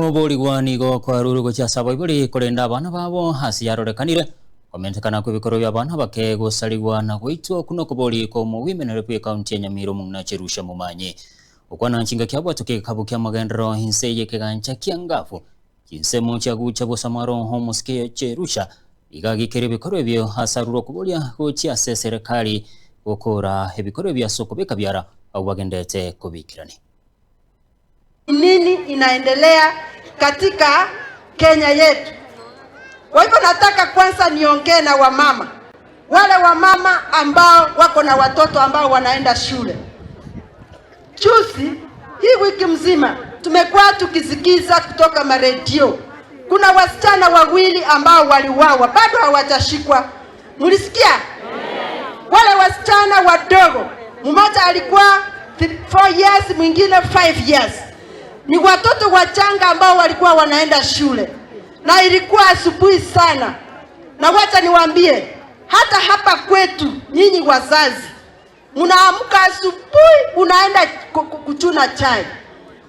Oborigwa nigo kwarure gochia ase abaibori korenda abana babo ase yarorekanire komentekana kw'ebikorwa bia abana bake gosarigwa na goitwa. Oku nokobori kwa omowimenere bw'ekaunti ya Nyamira, omong'ina Cherusha Momanyi, okwana chingaki abwatoka egekabu kia amagenderero inse y'ekegancha kia ngafu chinsemo chiagucha bosamaro. Omosike Cherusha iga agikera ebikorwa ebio ase arure okoboria gochia ase eserekari gokora ebikorwa ebio ase okobeka biara abo bagendete kobikirani. Nini inaendelea katika Kenya yetu? Kwa hivyo nataka kwanza niongee na wamama, wale wamama ambao wako na watoto ambao wanaenda shule. Juzi hii wiki mzima tumekuwa tukisikiza kutoka maredio, kuna wasichana wawili ambao waliuawa, bado hawajashikwa. Mlisikia? Wale wasichana wadogo, mmoja alikuwa 4 years, mwingine 5 years. Ni watoto wachanga ambao walikuwa wanaenda shule, na ilikuwa asubuhi sana. Na wacha niwaambie, hata hapa kwetu, nyinyi wazazi mnaamka asubuhi, unaenda kuchuna chai,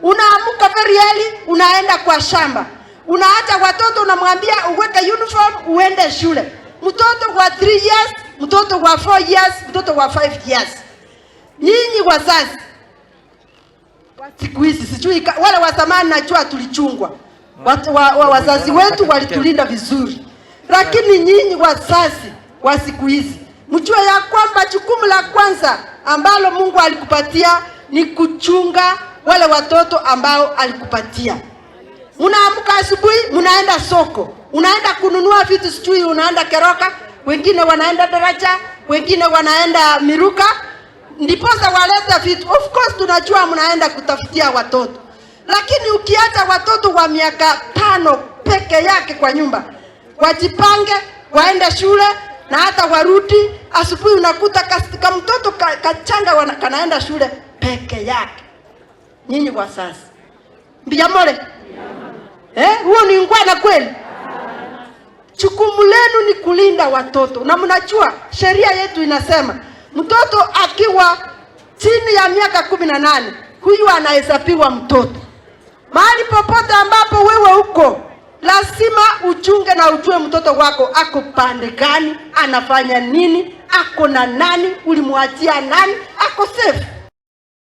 unaamka very early, unaenda kwa shamba, unaacha watoto, unamwambia uweke uniform uende shule. Mtoto wa 3 years, mtoto wa 4 years, mtoto wa 5 years. Nyinyi wazazi siku hizi, sijui wale wa zamani, najua tulichungwa, wazazi wetu walitulinda vizuri, lakini nyinyi wazazi wa siku hizi mjue ya kwamba jukumu la kwanza ambalo Mungu alikupatia ni kuchunga wale watoto ambao alikupatia. Mnaamka asubuhi, mnaenda soko, unaenda kununua vitu, sijui unaenda Keroka, wengine wanaenda Daraja, wengine wanaenda Miruka, ndiposa waleta vitu. Of course tunajua mnaenda kutafutia watoto, lakini ukiacha watoto wa miaka 5 peke yake kwa nyumba, wajipange waende shule na hata warudi asubuhi, unakuta kamtoto kachanga kanaenda shule peke yake. Nyinyi wazazi, mbiyamole, eh, huo ni ngwana kweli? Jukumu lenu ni kulinda watoto, na mnajua sheria yetu inasema mtoto akiwa chini ya miaka 18, huyu anahesabiwa mtoto. Mahali popote ambapo wewe uko, lazima uchunge na ujue mtoto wako ako pande gani, anafanya nini, ako na nani, ulimwachia nani, ako safe.